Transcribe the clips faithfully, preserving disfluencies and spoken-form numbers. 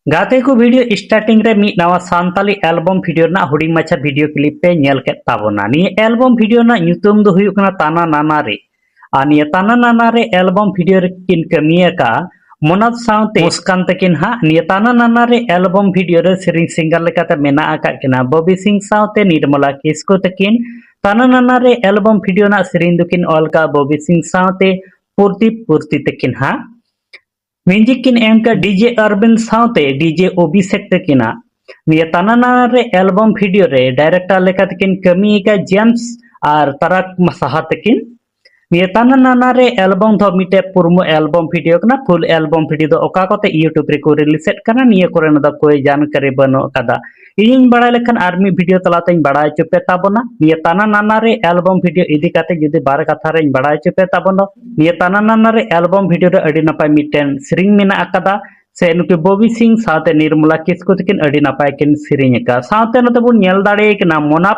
ᱜᱟᱛᱮ ᱠᱚ, video starting ᱨᱮ ᱢᱤᱫ ᱱᱟᱣᱟ ᱥᱟᱱᱛᱟᱞᱤ album video ᱨᱮᱱᱟᱜ ᱦᱩᱰᱤᱧ ᱢᱟᱪᱷᱟ video clip ᱯᱮ ᱧᱮᱞ ᱠᱮᱫ ᱛᱟᱵᱚᱱᱟ᱾ ᱱᱤᱭᱟᱹ album video ᱨᱮᱱᱟᱜ ᱧᱩᱛᱩᱢ ᱫᱚ ᱦᱩᱭᱩᱜ ᱠᱟᱱᱟ ᱛᱟᱱᱟ ᱱᱟᱱᱟ ᱨᱮ᱾ ᱟᱨ ᱱᱤᱭᱟᱹ ᱛᱟᱱᱟ ᱱᱟᱱᱟ ᱨᱮ album video ᱨᱮᱠᱤᱱ ᱠᱟᱹᱢᱤ ᱟᱠᱟᱫᱼᱟ ᱢᱚᱱᱟᱡᱽ ᱥᱟᱶᱛᱮ ᱢᱩᱥᱠᱟᱱ ᱛᱟᱹᱠᱤᱱ ᱦᱟᱸᱜ᱾ ᱱᱤᱭᱟᱹ ᱛᱟᱱᱟ ᱱᱟᱱᱟ ᱨᱮ album video ᱨᱮ ᱥᱮᱨᱮᱧ singer ᱞᱮᱠᱟᱛᱮ ᱢᱮᱱᱟᱜ ᱟᱠᱟᱫ ᱠᱤᱱᱟ ᱵᱚᱵᱤ ᱥᱤᱝ ᱥᱟᱶᱛᱮ ᱱᱤᱨᱢᱚᱞᱟ ᱠᱤᱥᱠᱩ ᱛᱟᱹᱠᱤᱱ᱾ ᱛᱟᱱᱟ ᱱᱟᱱᱟ ᱨᱮ album video ᱨᱮᱱᱟᱜ ᱥᱮᱨᱮᱧ ᱫᱚᱠᱤᱱ ᱚᱞ ᱠᱟᱜᱼᱟ ᱵᱚᱵᱤ ᱥᱤᱝ ᱥᱟᱶᱛᱮ ᱯᱨᱚᱫᱤᱯ ᱯᱩᱨᱛᱤ ᱛᱟᱹᱠᱤᱱ ᱦᱟᱸᱜ᱾ Music ᱠᱤᱱ ᱮᱢ ᱠᱟᱜᱼᱟ DJ ᱚᱨᱵᱤᱱᱫ ᱥᱟᱶᱛᱮ DJ ᱚᱵᱷᱤᱥᱮᱠ ᱛᱟᱹᱠᱤᱱᱟᱜ᱾ ᱱᱤᱭᱟᱹ ᱛᱟᱱᱟ ᱱᱟᱱᱟ ᱨᱮ album video ᱨᱮ director ᱞᱮᱠᱟ ᱛᱮᱠᱤᱱ ᱠᱟᱹᱢᱤ ᱟᱠᱟᱫᱼᱟ ᱡᱮᱢᱥ ᱟᱨ ᱛᱟᱨᱟᱠ ᱥᱟᱦᱟ ᱛᱟᱹᱠᱤᱱ᱾ ᱱᱤᱭᱟᱹ ᱛᱟᱱᱟ ᱱᱟᱱᱟ ᱨᱮ album ᱫᱚ ᱢᱤᱫᱴᱮᱡ ᱯᱩᱨᱢᱩ album video ᱠᱟᱱᱟ᱾ Full album video ᱫᱚ ᱚᱠᱟ ᱠᱚᱛᱮ YouTube ᱨᱮᱠᱚ release ᱮᱫ ᱠᱟᱱᱟ, ᱱᱤᱭᱟᱹ ᱠᱚᱨᱮᱱᱟᱜ ᱫᱚ ᱠᱳᱭ ᱡᱟᱱᱠᱟᱨᱤ ᱵᱟᱹᱱᱩᱜ ᱟᱠᱟᱫᱟ᱾ ᱤᱧᱤᱧ ᱵᱟᱲᱟᱭ ᱞᱮᱠᱷᱟᱱ ᱟᱨ ᱢᱤᱫ video ᱛᱟᱞᱟᱛᱮᱧ ᱵᱟᱲᱟᱭ ᱦᱚᱪᱚ ᱯᱮ ᱛᱟᱵᱚᱱᱟ᱾ ᱱᱤᱭᱟᱹ ᱛᱟᱱᱟ ᱱᱟᱱᱟ ᱨᱮ album video ᱤᱫᱤ ᱠᱟᱛᱮ ᱡᱩᱫᱤ ᱵᱟᱨ ᱠᱟᱛᱷᱟ ᱨᱮᱧ ᱵᱟᱲᱟᱭ ᱦᱚᱪᱚ ᱯᱮ ᱛᱟᱵᱚᱱᱟ, ᱱᱤᱭᱟᱹ ᱛᱟᱱᱟ ᱱᱟᱱᱟ ᱨᱮ album video ᱨᱮ ᱟᱹᱰᱤ ᱱᱟᱯᱟᱭ ᱢᱤᱫᱴᱮᱱ ᱥᱮᱨᱮᱧ ᱢᱮᱱᱟᱜ ᱟᱠᱟᱫᱟ, ᱥᱮ ᱱᱩᱠᱤ ᱵᱚᱵᱤ ᱥᱤᱝ ᱥᱟᱶᱛᱮ ᱱᱤᱨᱢᱚᱞᱟ ᱠᱤᱥᱠᱩ ᱛᱟᱹᱠᱤᱱ ᱟᱹᱰᱤ ᱱᱟᱯᱟᱭ ᱠᱤᱱ ᱥᱮᱨᱮᱧ ᱟᱠᱟᱫᱼᱟ᱾ ᱥᱟᱶᱛᱮ ᱱᱚᱛᱮ ᱵᱚᱱ ᱧᱮᱞ ᱫᱟᱲᱮᱭᱟᱭ ᱠᱟᱱᱟ ᱢᱚᱱᱟᱯ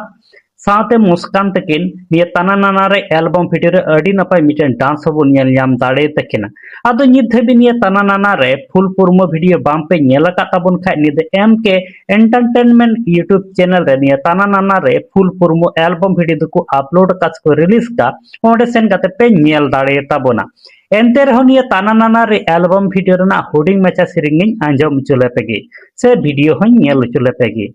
ᱥᱟᱶᱛᱮ ᱢᱩᱥᱠᱟᱱ ᱛᱟᱹᱠᱤᱱ ᱱᱤᱭᱟᱹ ᱛᱟᱱᱟ ᱱᱟᱱᱟ ᱨᱮ album video ᱨᱮ ᱟᱹᱰᱤ ᱱᱟᱯᱟᱭ ᱢᱤᱫᱴᱮᱱ dance ᱦᱚᱸᱵᱚᱱ ᱧᱮᱞ ᱧᱟᱢ ᱫᱟᱲᱮ ᱛᱟᱹᱠᱤᱱᱟ᱾ ᱟᱫᱚ ᱱᱤᱛ ᱫᱷᱟᱹᱵᱤᱡ ᱱᱤᱭᱟᱹ ᱛᱟᱱᱟ ᱱᱟᱱᱟ ᱨᱮ full ᱯᱩᱨᱢᱩ video ᱵᱟᱝ ᱯᱮ ᱧᱮᱞ ᱟᱠᱟᱫ ᱛᱟᱵᱚᱱ ᱠᱷᱟᱡ, ᱱᱤᱭᱟᱹ ᱫᱚ M K Entertainment YouTube channel ᱨᱮ ᱱᱤᱭᱟᱹ ᱛᱟᱱᱟ ᱱᱟᱱᱟ ᱨᱮ full ᱯᱩᱨᱢᱩ album video ᱫᱚᱠᱚ upload ᱟᱠᱟᱫ ᱥᱮᱠᱚ release ᱟᱠᱟᱫ, ᱚᱸᱰᱮ ᱥᱮᱱ ᱠᱟᱛᱮ ᱯᱮ ᱧᱮᱞ ᱫᱟᱲᱮ ᱛᱟᱵᱚᱱᱟ᱾ ᱮᱱᱛᱮ ᱨᱮᱦᱚᱸ ᱱᱤᱭᱟᱹ ᱛᱟᱱᱟ ᱱᱟᱱᱟ ᱨᱮ album video ᱨᱮᱱᱟᱜ ᱦᱩᱰᱤᱧ ᱢᱟᱪᱷᱟ ᱥᱮᱨᱮᱧ ᱤᱧ ᱟᱸᱡᱚᱢ ᱦᱚᱪᱚ ᱞᱮᱯᱮ ᱜᱮ, ᱥᱮ video ᱦᱚᱸᱧ ᱧᱮᱞ ᱦᱚᱪᱚ ᱞᱮᱯᱮ ᱜᱮ᱾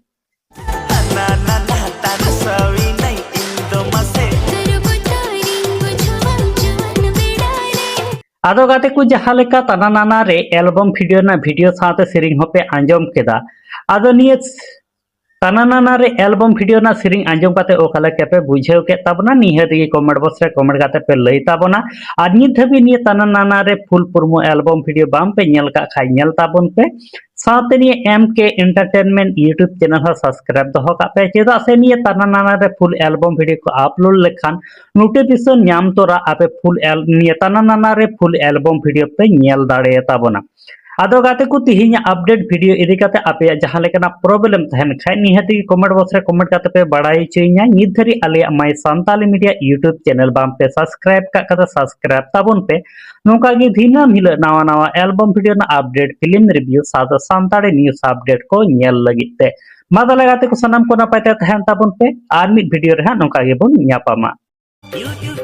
ᱟᱫᱚ ᱜᱟᱛᱮ ᱠᱚ, ᱡᱟᱦᱟᱸ ᱞᱮᱠᱟ ᱛᱟᱱᱟ ᱱᱟᱱᱟ ᱨᱮ album video ᱨᱮᱱᱟᱜ video ᱥᱟᱶᱛᱮ ᱥᱮᱨᱮᱧ ᱦᱚᱸᱯᱮ ᱟᱸᱡᱚᱢ ᱠᱮᱫᱟ, ᱟᱫᱚ ᱱᱤᱭᱟᱹ ᱛᱟᱱᱟ ᱱᱟᱱᱟ ᱨᱮ album video ᱨᱮᱱᱟᱜ ᱥᱮᱨᱮᱧ ᱟᱸᱡᱚᱢ ᱠᱟᱛᱮ ᱚᱠᱟ ᱞᱮᱠᱟ ᱯᱮ ᱵᱩᱡᱷᱟᱹᱣ ᱠᱮᱫ ᱛᱟᱵᱚᱱᱟ, ᱱᱤᱦᱟᱹᱛ ᱜᱮ comment box ᱨᱮ comment ᱠᱟᱛᱮ ᱯᱮ ᱞᱟᱹᱭ ᱛᱟᱵᱚᱱᱟ᱾ ᱟᱨ ᱱᱤᱛ ᱫᱷᱟᱹᱵᱤᱡ ᱱᱤᱭᱟᱹ ᱛᱟᱱᱟ ᱱᱟᱱᱟ ᱨᱮ full ᱯᱩᱨᱢᱩ album video ᱵᱟᱝ ᱯᱮ ᱧᱮᱞ ᱠᱟᱜ ᱠᱷᱟᱡ, ᱧᱮᱞ ᱛᱟᱵᱚᱱ ᱯᱮ᱾ ᱥᱟᱶᱛᱮ ᱱᱤᱭᱟᱹ M K Entertainment YouTube channel ᱦᱚᱸ subscribe ᱫᱚᱦᱚ ᱠᱟᱜ ᱯᱮ, ᱪᱮᱫᱟᱜ ᱥᱮ ᱱᱤᱭᱟᱹ ᱛᱟᱱᱟ ᱱᱟᱱᱟ ᱨᱮ full album video ᱠᱚ upload ᱞᱮᱠᱷᱟᱱ notification ᱧᱟᱢ ᱛᱚᱨᱟ ᱟᱯᱮ full al-, ᱱᱤᱭᱟᱹ ᱛᱟᱱᱟ ᱱᱟᱱᱟ ᱨᱮ full album video ᱯᱮ ᱧᱮᱞ ᱫᱟᱲᱮᱭᱟᱛᱟ ᱵᱚᱱᱟ᱾ ᱟᱫᱚ ᱜᱟᱛᱮ ᱠᱚ, ᱛᱤᱦᱤᱧᱟᱜ ᱟᱯᱰᱮᱴ ᱵᱷᱤᱰᱤᱭᱳ ᱤᱫᱤ ᱠᱟᱛᱮ ᱟᱯᱮᱭᱟᱜ ᱡᱟᱦᱟᱸ ᱞᱮᱠᱟᱱᱟᱜ ᱯᱨᱚᱵᱞᱮᱢ ᱛᱟᱦᱮᱱ ᱠᱷᱟᱡ, ᱱᱤᱦᱟᱹᱛ ᱜᱮ ᱠᱚᱢᱮᱱᱴ ᱵᱚᱠᱥ ᱨᱮ ᱠᱚᱢᱮᱱᱴ ᱠᱟᱛᱮ ᱯᱮ ᱵᱟᱲᱟᱭ ᱦᱚᱪᱚᱭᱤᱧᱟ᱾ ᱱᱤᱛ ᱫᱷᱟᱹᱨᱤᱡ ᱟᱞᱮᱭᱟᱜ ᱢᱟᱭ ᱥᱟᱱᱛᱟᱞᱤ ᱢᱤᱰᱤᱭᱟ ᱭᱩᱴᱩᱵᱽ ᱪᱮᱱᱮᱞ ᱵᱟᱝ ᱯᱮ ᱥᱟᱵᱥᱠᱨᱟᱭᱤᱵ ᱠᱟᱜ ᱠᱷᱟᱡ ᱫᱚ ᱥᱟᱵᱥᱠᱨᱟᱭᱤᱵ ᱛᱟᱵᱚᱱ ᱯᱮ᱾ ᱱᱚᱝᱠᱟ ᱜᱮ ᱫᱤᱱᱟᱹᱢ ᱦᱤᱞᱳᱜ ᱱᱟᱣᱟ ᱱᱟᱣᱟ ᱮᱞᱵᱟᱢ ᱵᱷᱤᱰᱤᱭᱳ ᱨᱮᱱᱟᱜ ᱟᱯᱰᱮᱴ, ᱯᱷᱤᱞᱢ ᱨᱤᱵᱷᱤᱭᱩ ᱥᱟᱶᱛᱮ ᱥᱟᱱᱛᱟᱲᱤ ᱱᱤᱭᱩᱡᱽ ᱟᱯᱰᱮᱴ ᱠᱚ ᱧᱮᱞ ᱞᱟᱹᱜᱤᱫ ᱛᱮ᱾ ᱢᱟ ᱛᱟᱦᱚᱞᱮ ᱜᱟᱛᱮ ᱠᱚ, ᱥᱟᱱᱟᱢ ᱠᱚ ᱱᱟᱯᱟᱭ ᱛᱮ ᱛᱟᱦᱮᱱ ᱛᱟᱵᱚᱱ ᱯᱮ, ᱟᱨ ᱢᱤᱫ ᱵᱷᱤᱰᱤᱭᱳ ᱨᱮ ᱦᱟᱸᱜ ᱱᱚᱝᱠᱟ ᱜᱮᱵᱚᱱ ᱧᱟᱯᱟᱢᱟ᱾ YouTube